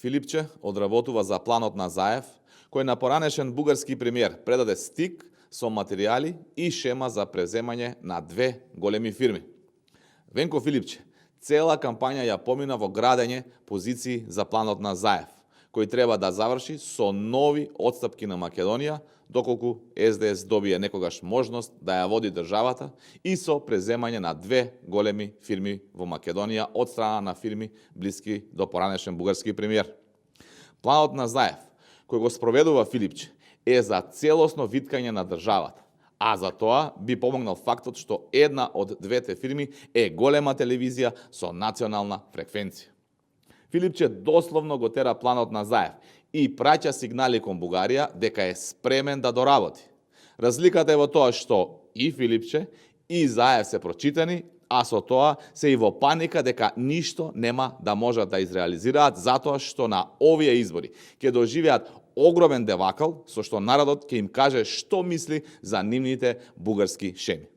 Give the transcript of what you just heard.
Филипче одработува за планот на Заев, кој на поранешен бугарски премиер предаде стик со материјали и шема за преземање на 2 големи фирми. Венко Филипче цела кампања ја помина во градење позиции за планот на Заев, кој треба да заврши со нови отстапки на Македонија, доколку СДС добие некогаш можност да ја води државата и со преземање на 2 големи фирми во Македонија од страна на фирми блиски до поранешен бугарски премиер. Планот на Заев, кој го спроведува Филипче, е за целосно виткање на државата, а за тоа би помогнал фактот што една од двете фирми е голема телевизија со национална фреквенција. Филипче дословно го тера планот на Заев и праќа сигнали кон Бугарија дека е спремен да доработи. Разликата е во тоа што и Филипче и Заев се прочитани, а со тоа се и во паника дека ништо нема да можат да изреализираат затоа што на овие избори ќе доживеат огромен дебакл со што народот ќе им каже што мисли за нивните бугарски шеми.